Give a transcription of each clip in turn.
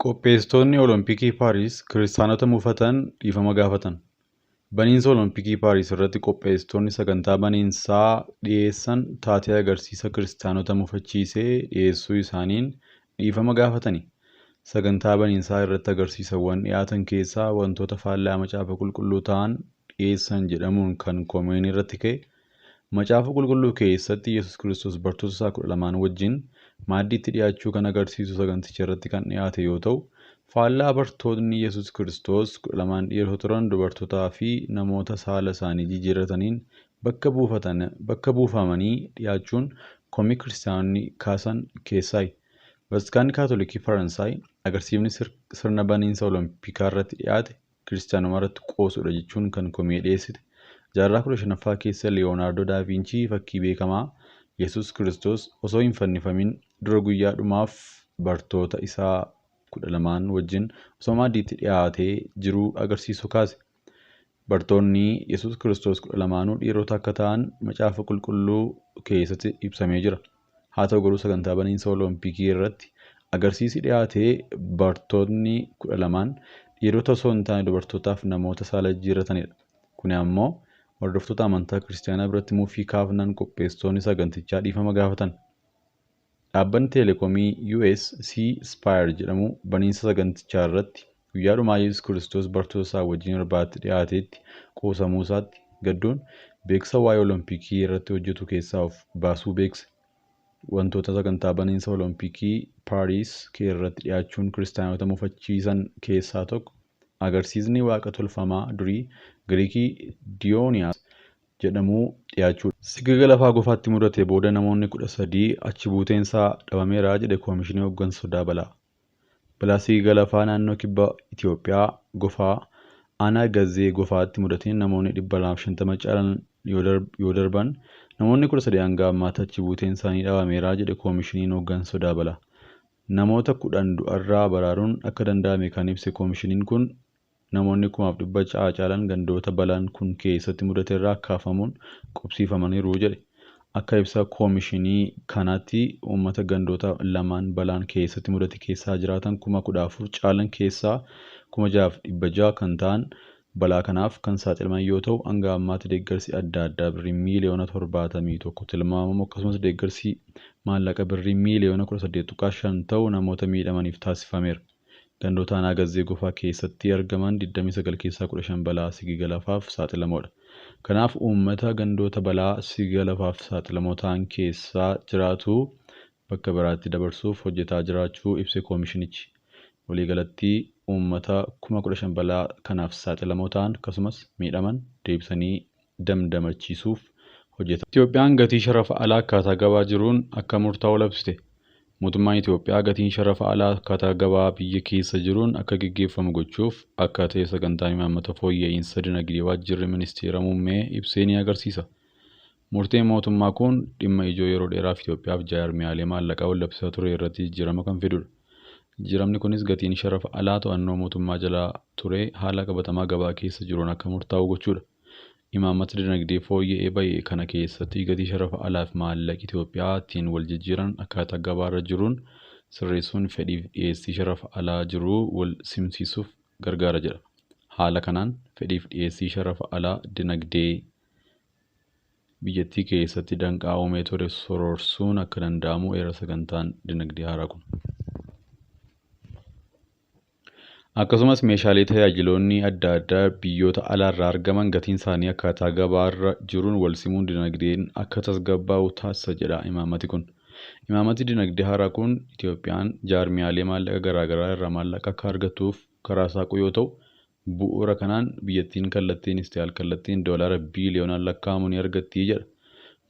Qopheessitoonni Olompikii Paariis kiristaanota mufatan dhiifama gaafatan. Baniinsa Olompikii Paariis irratti qopheessitoonni sagantaa baniinsaa dhiyeessan taatee agarsiisa kiristaanota mufachiisee dhiyeessuu isaaniin dhiifama gaafatani. Sagantaa baniinsaa irratti agarsiisawwan dhiyaatan keessaa wantoota faallaa Macaafa Qulqulluu ta'an dhiyeessan jedhamuun kan komeen irratti ka'e, Macaafa Qulqulluu keessatti Yesuus Kiristoos bartoota isaa 12 wajjin maaddiitti dhiyaachuu kan agarsiisu saganticha irratti kan dhiyaate yoo ta'u, faallaa bartoonni Yesuus Kiristoos 12 dhiirota turan dubartootaa fi namoota saala isaanii jijjiirrataniin bakka buufamanii dhiyaachuun komii kiristaanonni kaasan keessaayi. Bataskaanni Kaatolikii Faransaay agarsiifni sirna baniinsa Olompikaa irratti dhiyaate kiristaanummaa irratti qoosuudha jechuun kan komee dhiyeessite. Jaarraa 15ffaa keessa Liyonaardoo Daavinchii fakkii beekamaa Yesuus Kiristoos osoo hin fannifamin dura guyyaa dhumaaf bartoota isaa 12 wajjin osoo maaddiitti dhiyaatee jiruu agarsiisu kaase. Bartoonni Yesuus Kiristoos 12nuu dhiirota akka ta'an Macaafa Qulqulluu keessatti ibsamee jira. Haa ta'u garuu sagantaa baniinsa Olompikii irratti agarsiisi dhiyaatee bartoonni 12 dhiirota osoo hin taane dubartootaaf namoota saala jijjiirratanidha. Kuni ammoo hordoftoota amantaa kiristaanaa biratti mufii kaafnaan qopheessitoonni sagantichaa dhiifama gaafatan. Dhaabbanni Teelekoomii US C Spire jedhamu baniinsa sagantichaa irratti guyyaa dhumaa Yesuus Kiristoos bartoota isaa wajjin irbaatti dhiyaatetti qoosamuu isaatti gadduun beeksisa waa'ee Olompikii irratti hojjetu keessaa of baasuu beekse. Wantoota sagantaa baniinsa Olompikii Paariis irratti dhiyaachuun kiristaanota mufachiisan keessaa tokko agarsiisni waaqa tolfamaa durii Giriikii Diyooniyaas jedhamu dhiyaachuudha. Sigiga lafaa Gofaatti mudate booda namoonni 13 achi buuteensaa dhabameera jedhe Koomishinii Hooggansa Sodaa Balaa. Balaa sigiga lafaa naannoo kibba Itoophiyaa Gofaa aanaa Gazzee Gofaatti mudateen namoonni 250 caalan yoo darban namoonni 13 hanga ammaatti achi buuteen isaanii dhabameera jedhe Koomishiniin Hooggansa Sodaa Balaa. Namoota 10 du'arraa baraaruun akka danda'ame kan ibse koomishiniin kun namoonni 6,600 caalan gandoota balaan kun keessatti mudaterraa kaafamuun qubsiifamaniiru jedhe. Akka ibsa koomishinii kanaatti uummata gandoota lamaan balaan keessatti mudate keessaa jiraatan 14,000 caalan keessaa 6,600 kan ta'an balaa kanaaf kan saaxilaman yoo ta'u hanga ammaatti deeggarsi adda addaa birrii miiliyoona 71 tilmaamamu akkasumas deeggarsi maallaqa birrii miiliyoona 18.5 ta'u namoota miidhamaniif taasifameera. Gandoota aanaa Gazzee Gofaa keessatti argaman 29 keessaa 15 balaa sigiga lafaaf saaxilamoodha. Kanaaf uummata gandoota balaa sigiga lafaaf saaxilamoo ta'an keessaa jiraatu bakka biraatti dabarsuuf hojjetaa jiraachuu ibse koomishinichi. Waliigalatti uummata 15,000 balaa kanaaf saaxilamoo ta'an akkasumas miidhaman deebisanii damdamachiisuuf hojjeta. Itoophiyaan gatii sharafa alaa akkaataa gabaa jiruun akka murtaa'u labsite. Mootummaan Itoophiyaa gatiin sharafa alaa akkaataa gabaa biyya keessa jiruun akka gaggeeffamu gochuuf akka ta'e sagantaan imaammata fooyya'insa dinagdee waajjirri ministeera muummee ibsee ni agarsiisa. Murteen mootummaa kun dhimma ijoo yeroo dheeraaf Itoophiyaaf jaarmiyaalee maallaqaa wal ture irratti jijjiirama kan fidudha. Jijjiiramni kunis gatiin sharafa alaa to'annoo mootummaa jala ture haala qabatamaa gabaa keessa jiruun akka murtaa'u gochuudha. Imaammata dinagdee fooyya'ee bahe kana keessatti gatii sharafa alaaf maallaqi Itoophiyaa ittiin wal jijjiiran akkaataa gabaarra jiruun sirreessuun fedhiif dhiyeessii sharafa alaa jiruu wal simsiisuuf gargaara jedha. Haala kanaan fedhiif dhiyeessii sharafa alaa dinagdee biyyattii keessatti danqaa uumee ture soroorsuun akka danda'amu eera sagantaan dinagdee haaraa kun. Akkasumas meeshaalee tajaajiloonni adda addaa biyyoota alaarraa argaman gatiin isaanii akkaataa gabaarra jiruun wal simuun dinagdeen akka tasgabbaa'u taasisa jedha imaammati kun. Imaammati dinagdee haaraa kun Itoophiyaan jaarmiyaalee maallaqa garaagaraa irraa maallaqa akka argattuuf karaa saaqu yoo ta'u, bu'uura kanaan biyyattiin kallattiinis ta'e al-kallattiin doolaara biiliyoonaan lakkaa'amu ni argatti jedha.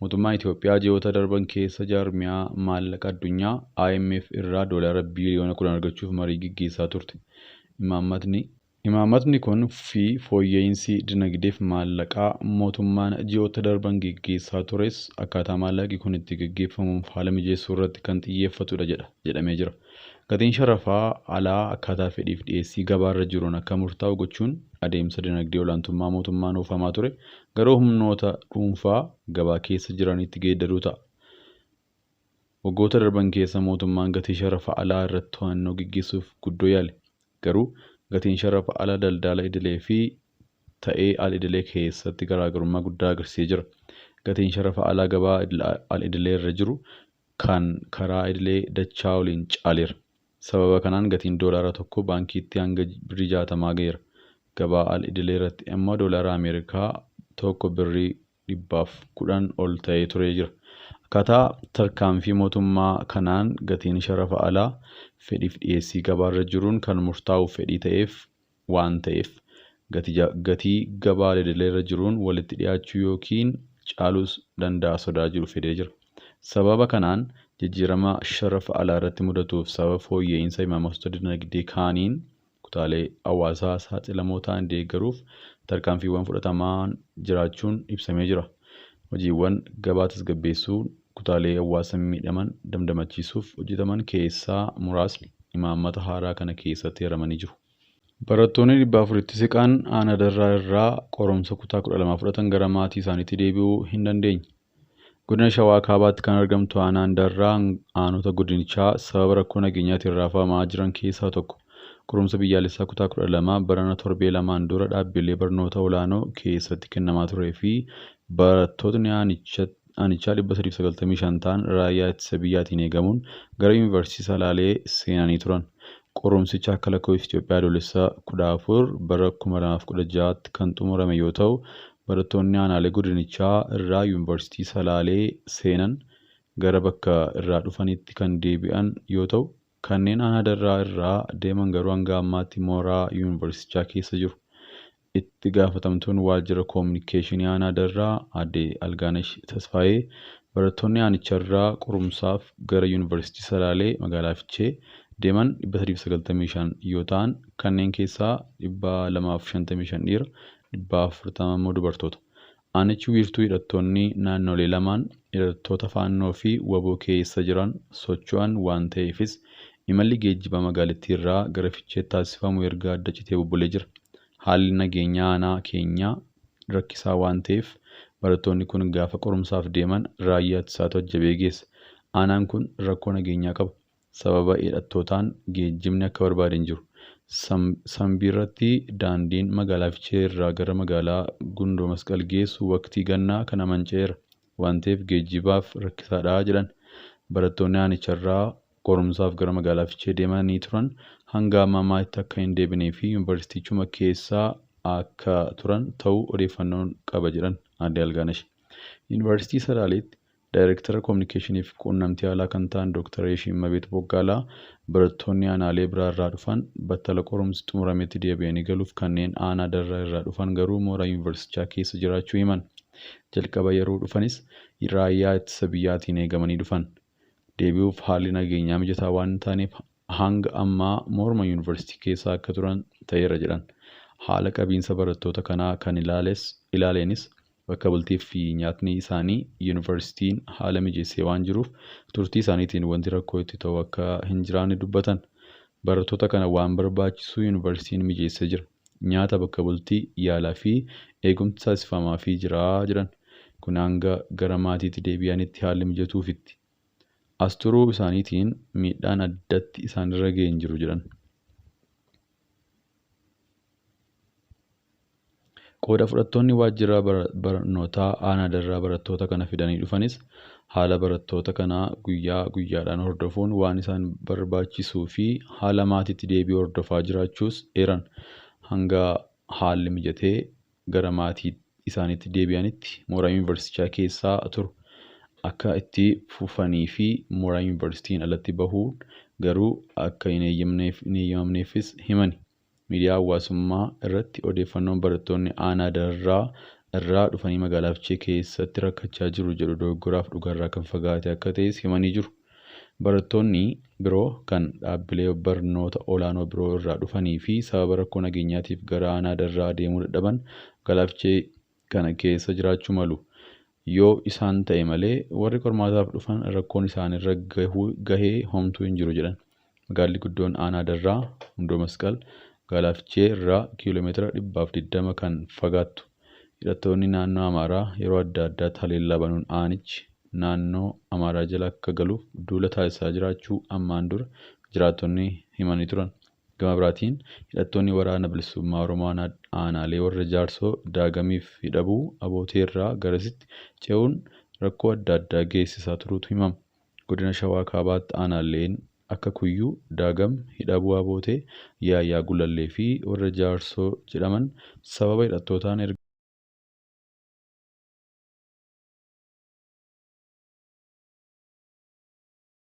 Mootummaan Itoophiyaa ji'oota darban keessa jaarmiyaa maallaqa addunyaa IMF irraa doolaara biiliyoona 10 argachuuf marii gaggeessaa turte. Imaammatni kun fi fooyya'insi dinagdeef maallaqaa mootummaan ji'oota darban gaggeessaa tures akkaataa maallaqi kun itti gaggeeffamuuf haala mijeessuu irratti kan xiyyeeffatudha jedhamee jira. Gatiin sharafaa alaa akkaataa fedhiif dhiyeessii gabaarra jiruun akka murtaa'u gochuun adeemsa dinagdee olaantummaa mootummaan oofamaa ture garuu humnoota dhuunfaa gabaa keessa jiranitti geeddaruu ta'a. Waggoota darban keessa mootummaan gatii sharafa alaa irratti to'annoo gaggeessuuf guddoo yaale. Garuu gatiin sharafa alaa daldala idilee fi ta'ee al-idilee keessatti garaagarummaa guddaa agarsiisee jira. Gatiin sharafa alaa gabaa al-idilee irra jiru kan karaa idilee dachaa oliin caaleera. Sababa kanaan gatiin doolaara tokko baankiitti hanga birrii 60 gaheera. Gabaa al-idilee irratti immoo doolaara Ameerikaa tokko birrii 110 ol ta'ee turee jira. Akkaataa tarkaanfii mootummaa kanaan gatiin sharafa alaa fedhiif dhiyeessii gabaarra jiruun kan murtaa'u fedhii ta'eef waan ta'eef gatii gabaa al-idilee irra jiruun walitti dhiyaachuu yookiin caaluus danda'a sodaa jiru fidee jira. Sababa kanaan jijjiirama sharafa alaa irratti mudatuuf sababa fooyya'insa imaammatoota dinagdee kaaniin kutaalee hawaasaa saaxilamoo ta'an deeggaruuf tarkaanfiiwwan fudhatamaan jiraachuun ibsamee jira. Hojiiwwan gabaa tasgabbeessuu kutaalee hawaasa miidhaman damdamachiisuuf hojjetaman keessaa muraasni imaammata haaraa kana keessatti hiramanii jiru. Barattoonni 400tti siqan aanaa Darraa irraa qorumsa kutaa 12 fudhatan gara maatii isaaniitti deebi'uu hin dandeenye. Godina Shawaa Kaabaatti kan argamtu aanaan Darraa aanota godinichaa sababa rakkoo nageenyaatiin raafamaa jiran keessaa tokko. Qorumsa biyyaalessaa kutaa 12 barana torbee lamaan dura dhaabbilee barnoota olaanoo keessatti kennamaa turee fi barattootni aanichaa 395 ta'an raayyaa ittisa biyyaatiin eegamuun gara yuunivarsiitii Salaalee seenanii turan. Qorumsicha akka lakkoofsa Itoophiyaa adoolessa 14 bara 2016tti kan xumurame yoo ta'u, barattoonni aanaalee godinichaa irraa yuunivarsiitii Salaalee seenan gara bakka irraa dhufanitti kan deebi'an yoo ta'u, kanneen aanaa Darraa irraa deeman garuu hanga ammaatti mooraa yuunivarsiitichaa keessa jiru. Itti gaafatamtuun waajjira koominikeeshinii aanaa Darraa aadde Algaanesh Tasfaayee barattoonni aanicharraa qorumsaaf gara yuunivarsiitii Salaalee magaalaa Fiichee deeman 395 yoo ta'an kanneen keessaa 255 dhiira, 440 immoo dubartoota. Aanichi wiirtuu hidhattoonni naannolee lamaan hidhattoota faannoo fi waboo keessa jiran socho'an waan ta'eefis imalli geejjibaa magaalattii irraa gara Fiicheetti taasifamu erga adda citee bubbulee jira. Haalli nageenya aanaa keenyaa rakkisaa waan ta'eef barattoonni kun gaafa qorumsaaf deeman raayyaa ittisaatu ajjabee geessa. Aanaan kun rakkoo nageenyaa qaba. Sababa hidhattootaan geejjibni akka barbaade hin jiru. Sanbiirratti daandiin magaalaa Fiichee irraa gara magaalaa Gundoo Masqal geessu waqtii gannaa kana manca'eera waan ta'eef geejjibaaf rakkisaadha jedhan. Barattoonni aanicharraa qorumsaaf gara magaalaa Fiichee deemanii turan hanga amma ammaatti akka hin deebinee fi yuunivarsiitichuma keessaa akka turan ta'uu odeeffannoon qaba jedhan aadde Algaanesh. Yuunivarsiitii Salaaleetti Daayireektara Koominikeeshinii fi Quunnamtii Alaa kan ta'an Dooktar Yashimabeet Boggaalaa barattoonni aanaalee biraarraa dhufan battala qorumsi xumurametti deebi'anii galuuf kanneen aanaa Darraa irraa dhufan garuu mooraa yuunivarsiitichaa keessa jiraachuu himan. Jalqaba yeroo dhufanis raayyaa ittisa biyyaatiin eegamanii dhufan. Deebi'uuf haalli nageenyaa mijataa waan hin taaneef hanga ammaa mooruma yuunivarsiitii keessa akka turan ta'eera jedhan. Haala qabiinsa barattoota kanaa kan ilaaleenis bakka bultii fi nyaatni isaanii yuunivarsiitiin haala mijeessee waan jiruuf turtii isaaniitiin wanti rakkoo itti ta'u akka hin jiraanne dubbatan. Barattoota kana waan barbaachisu yuunivarsiitiin mijeessee jira. Nyaata, bakka bultii, yaalaa fi eegumsi taasifamaafii jira jedhan. Kun hanga gara maatiitti deebi'anitti haalli mijatuufitti. As turuu isaaniitiin miidhaan addatti isaanirra ga'e hin jiru jedhan. Qooda fudhattoonni waajjira barnootaa aanaa Darraa barattoota kana fidanii dhufanis haala barattoota kanaa guyyaa guyyaadhaan hordofuun waan isaan barbaachisuu fi haala maatiitti deebi'uu hordofaa jiraachuus eeran. Hanga haalli mijatee gara maatii isaaniitti deebi'anitti mooraa yuunivarsiitichaa keessaa turu. Akka itti fufanii fi mooraa yuunivarsiitiin alatti bahuun garuu akka hin eeyyamamneefis himani. Miidiyaa hawaasummaa irratti odeeffannoon barattoonni aanaa Darraa irraa dhufanii magaalaa Fiichee keessatti rakkachaa jiru jedhu dogoggoraaf dhugaarraa kan fagaate akka ta'es himanii jiru. Barattoonni biroo kan dhaabbilee barnoota olaanoo biroo irraa dhufanii fi sababa rakkoo nageenyaatiif gara aanaa Darraa deemuu dadhaban magaalaa Fiichee kana keessa jiraachuu malu. Yoo isaan ta'e malee warri qormaataaf dhufan rakkoon isaanirra gahee homtuu hin jiru jedhan. Magaalli guddoon aanaa Darraa Gundoo Masqal magaalaa Fiichee irraa kiiloomeetira 120 kan fagaattu. Hidhattoonni naannoo Amaaraa yeroo adda addaatti haleellaa banuun aanichi naannoo Amaaraa jala akka galuuf duula taasisaa jiraachuu ammaan dura jiraattonni himanii turan. Gama biraatiin hidhattoonni Waraana Bilisummaa Oromoo aanaalee Warra Jaarsoo, Daagamii fi Hidhabuu Abooteerraa garasitti ce'uun rakkoo adda addaa geessisaa turuutu himama. Godina Shawaa Kaabaatti aanaaleen akka Kuyyuu, Daagam, Hidhabuu Abootee, Yaayyaa Gullallee fi Warra Jaarsoo jedhaman sababa hidhattootaan erga